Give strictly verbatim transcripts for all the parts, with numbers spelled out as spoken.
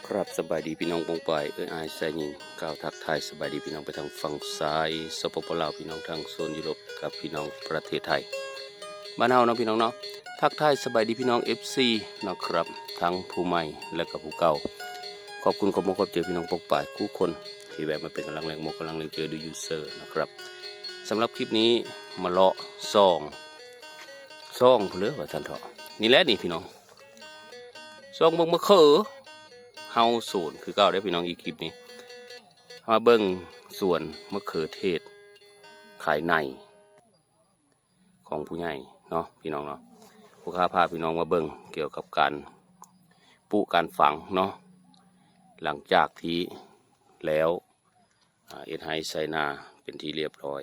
ครับ สบายดีพี่น้องปองปาย เอ้ยอ้ายชายหญิง กล่าวทักทายสบายดีพี่น้องไปทางฝั่งซ้าย สปป ลาว พี่น้องทางโซนยุโรป กับพี่น้องประเทศไทย บ้านเฮาเนาะพี่น้องเนาะ ทักทายสบายดีพี่น้อง เอฟซี นะครับ ทั้งผู้ใหม่และก็ผู้เก่า ขอบคุณขอบคุณขอบใจพี่น้องปองปายคู่คน ที่แวะมาเป็นกำลังแรงมกกำลังแรงเจอดูยูเซอร์นะครับ สำหรับคลิปนี้มาเลาะซอง ซองเพื่อว่าท่านเถาะ นี่แหละนี่พี่น้อง ซองเบิ่งมะเขือ เฮาสวนคือเก่าได้อพี่น้อง อีกคลิปนี้ มาเบิ่งสวนมะเขือเทศ ขายใน ของผู้ใหญ่เนาะพี่น้องเนาะ ผู้ข้าพาพี่น้องมาเบิ่งเกี่ยวกับการปลูกการฝังเนาะ หลังจากที่แล้ว อ่า เฮ็ดไร่ไถนาเป็นที่เรียบร้อย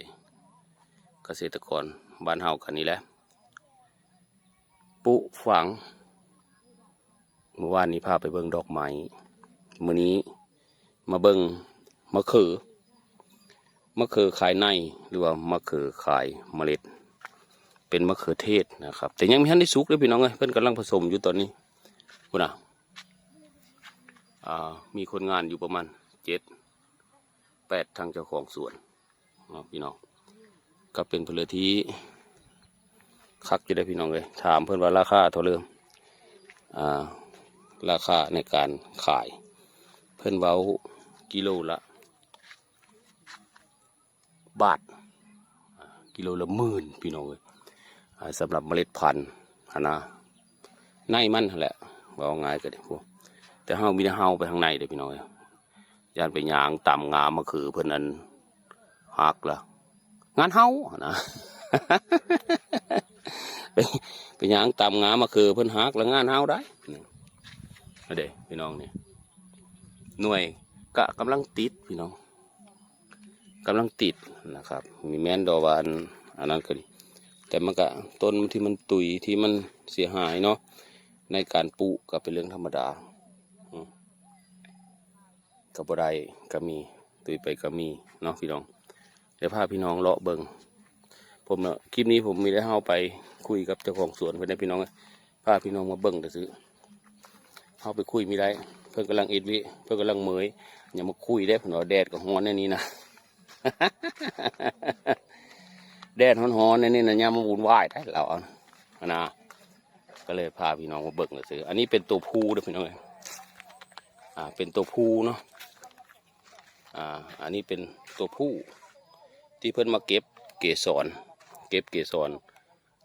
เกษตรกรบ้านเฮากันนี่แหละ ปลูกฝัง เมื่อวานนี้พาไปเบิ่งดอกไม้ มื้อนี้มาเบิ่งมะเขือ มะเขือขายใน หรือว่ามะเขือขายเมล็ด เป็นมะเขือเทศนะครับ แต่ยังบ่ทันได้สุกเลยพี่น้องเอ้ย เพิ่นกำลังผสมอยู่ตอนนี้ พุ้นน่ะ อ่า มีคนงานอยู่ประมาณเจ็ด แปด ทางเจ้าของสวน เนาะพี่น้อง ก็เป็นผลที่คักอยู่ได้อพี่น้องเอ้ย ถามเพิ่นว่าราคาเท่าเดิม อ่า ราคาในการขาย เพิ่นเว้ากิโลละ บาท อ่า กิโลละหมื่นพี่น้องเอ้ย อ่า สำหรับเมล็ดพันธุ์หั้นนะ ในมันหั้นแหละ เว้าง่ายก็ได้พวก แต่เฮามีแต่เฮาไปทางในเด้อพี่น้องเอ้ย ย่านไปย่างตามงามะเขือเพิ่นอันหักละ งานเฮาหั้นนะ ไป ไปย่างตามงามะเขือเพิ่นหักละ งานเฮาได้ นี่ เอาเด้อพี่น้องนี่ หน่วยกะกำลังติดพี่น้อง กำลังติดนะครับ มีแม่นดอกว่าอัน อันนั้นก็ดี แต่มันก็ต้นที่มันตุยที่มันเสียหายเนาะ ในการปลูกก็เป็นเรื่องธรรมดา อืม ก็บ่ได้ก็มี ตุยไปก็มีเนาะพี่น้อง เดี๋ยวพาพี่น้องเลาะเบิ่ง ผมเนาะ คลิปนี้ผมมีแต่เฮาไปคุยกับเจ้าของสวนเพิ่นนะพี่น้อง พาพี่น้องมาเบิ่งซื่อๆ เฮาไปคุยมีได้ เพิ่นกำลังเอ็ดวิ เพิ่นกำลังเมย อย่ามาคุยได้ เพิ่นว่าแดดก็ร้อนแนวนี้นะ แดดร้อนๆแนวนี้นะ อย่ามาวุ่นวายได้ ลาวอะนะ ก็เลยพาพี่น้องมาเบิ่งซื่อๆ อันนี้เป็นตัวผู้เด้อพี่น้องเอ้ย อ่า เป็นตัวผู้เนาะ อ่า อันนี้เป็นตัวผู้ ที่เพิ่นมาเก็บเกสร เก็บเกสร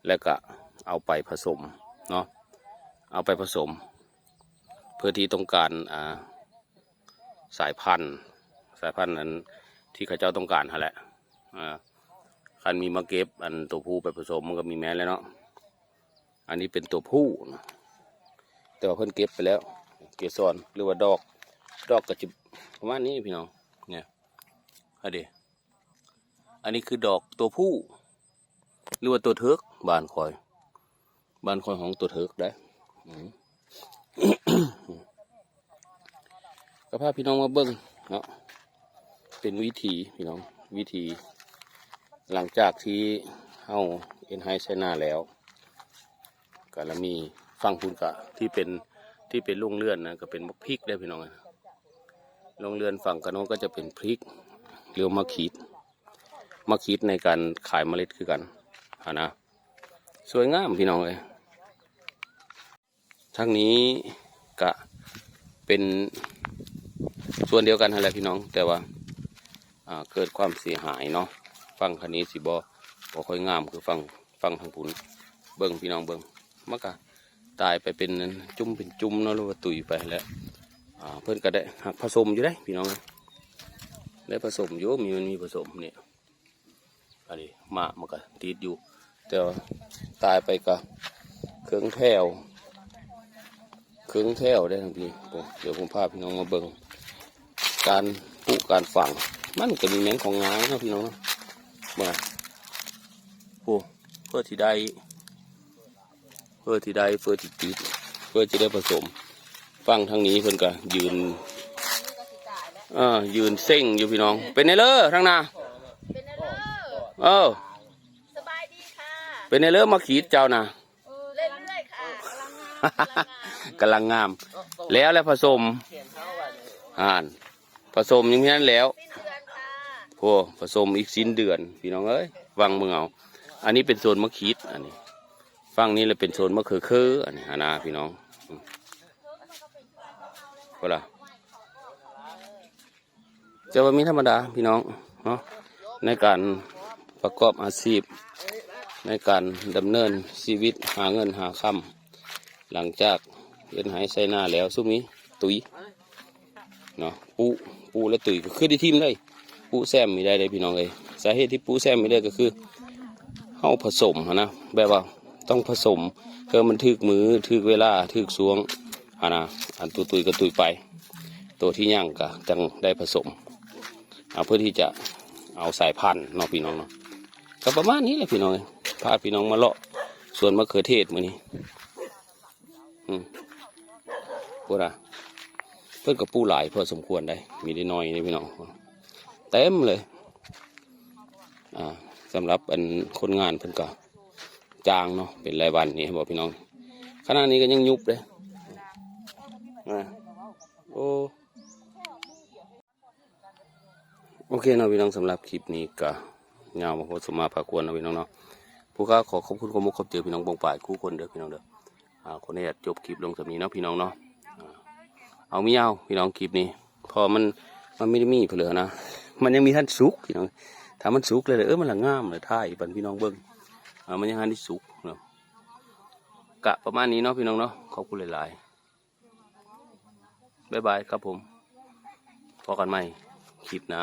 แล้วก็เอาไปผสมเนาะ เอาไปผสม เพื่อที่ต้องการ อ่า สายพันธุ์ สายพันธุ์อันที่เขาเจ้าต้องการหั้นแหละ อ่า คันมีมาเก็บอันตัวผู้ไปผสมมันก็มีแม่นแล้วเนาะ อันนี้เป็นตัวผู้นะ แต่ว่าเพิ่นเก็บไปแล้ว เกสรหรือว่าดอก ดอกก็จะประมาณนี้พี่น้อง เนี่ย เอาเด้ อันนี้คือดอกตัวผู้ หรือว่าตัวเถิก บ้านข้อย บ้านข้อยฮ้องตัวเถิกได้ อืม ก็พาพี่น้องมาเบิ่งเนาะ เป็นวิถีพี่น้อง วิถี หลังจากที่เฮาเฮ็ดไร่ไถนาแล้ว ก็ละมีฝั่งพุ้นก็ที่เป็น ที่เป็นโรงเรือนนะ ก็เป็นบักพริกได้อพี่น้อง โรงเรือนฝั่งกะโน้นก็จะเป็นพริก หรือว่ามะขีด มะขีดในการขายเมล็ดคือกันหั้นนะ สวยงามพี่น้องเอ้ย ทางนี้กะ เป็นส่วนเดียวกันหั่นแหละพี่น้อง แต่ว่า อ่า เกิดความเสียหายเนาะ ฝั่งคันนี้สิบ่ บ่ค่อยงามคือฝั่ง ฝั่งทางพุ้น เบิ่งพี่น้องเบิ่ง มันก็ตายไปเป็นจุ่มเป็นจุ่มเนาะ หรือว่าตุยไปแล้ว อ่า เพิ่นก็ได้หักผสมอยู่ได้พี่น้อง ได้ผสมอยู่ มี มันมีผสมเนี่ย อันนี้หมากมันก็ติดอยู่ แต่ว่าตายไปก็เคิ่งแถว เคิ่งแถวได้ทั้งที โอ้ เดี๋ยวผมพาพี่น้องมาเบิ่ง การปลูกการฝัง มันก็มีแมงของงายเนาะพี่น้องเนาะ มา โอ้ เพื่อที่ได้ เพื่อที่ได้ เพื่อที่ติด เพื่อที่ได้ผสม ฝั่งทางนี้เพิ่นก็ยืน เออ ยืนเซ็งอยู่พี่น้อง เป็นไงเลอทางนา เป็นไงเลอ เออ สบายดีค่ะ เป็นไงเลอมาขีดเจ้านะ เออ เรื่อยๆค่ะ กำลังงาม กำลังงาม แล้วแล้วผสม อ่าน ผสมยังไม่ทันแล้ว สิ้นเดือนค่ะ โอ้ ผสมอีกสิ้นเดือน พี่น้องเอ้ย ฟังมึงเอา อันนี้เป็นโซนมะขีด อันนี้ ฝั่งนี้เลยเป็นโซนมะเขือเคือ อันนี้หานาพี่น้อง อืม เวลา จะว่ามีธรรมดาพี่น้องเนาะ ในการประกอบอาชีพ ในการดำเนินชีวิตหาเงินหาค่ำ หลังจากเฮ็ดไร่ไถนาแล้ว ซุมนี้ตุย เนาะ ปู ปูและตุยก็คือได้ทิ่มเลย ปูแซมไม่ได้เลยพี่น้องเอ้ย สาเหตุที่ปูแซมไม่ได้ก็คือ เฮาผสมหั้นนะ แบบว่าต้องผสม เพื่อมันถืกมือ ถืกเวลา ถืกช่วงหั้นนะ อันตัวตุยก็ตุยไป ตัวที่ยังก็จังได้ผสม เอาเพื่อที่จะเอาสายพันธุ์เนาะพี่น้องเนาะ ก็ประมาณนี้แหละพี่น้องเอ้ย พาพี่น้องมาเลาะสวนมะเขือเทศมื้อนี้ อืม พูดนะ เพิ่นก็ปูหลายพอสมควรได้ มีได้น้อยนี่พี่น้อง เต็มเลย อ่า สำหรับอันคนงานเพิ่นก็จ้างเนาะ เป็นรายวันนี่ บอกพี่น้อง ขณะนี้ก็ยังยุบเลย อ่า โอ้ โอเคเนาะพี่น้อง สำหรับคลิปนี้ก็ยาวมาพอสมมาพาควรเนาะพี่น้องเนาะ ผู้ข้าขอขอบคุณขอบมุกขอบใจพี่น้องปองปายคู่คนเด้อพี่น้องเด้อ อ่า คนนี้จบคลิปลงสำนี้เนาะพี่น้องเนาะ อ่า เอาไม่ยาวพี่น้องคลิปนี้ เพอมัน มันไม่ได้มีเผลอนะ มันยังมีท่านสุกพี่น้อง ถ้ามันสุกเลย เออ มันละงามเลย ถ่ายปันพี่น้องเบิ่ง อ่า มันยังทันได้สุกเนาะ กะประมาณนี้เนาะพี่น้องเนาะ ขอบคุณหลายๆ บ๊ายบายครับผม พบกันใหม่คลิปหน้า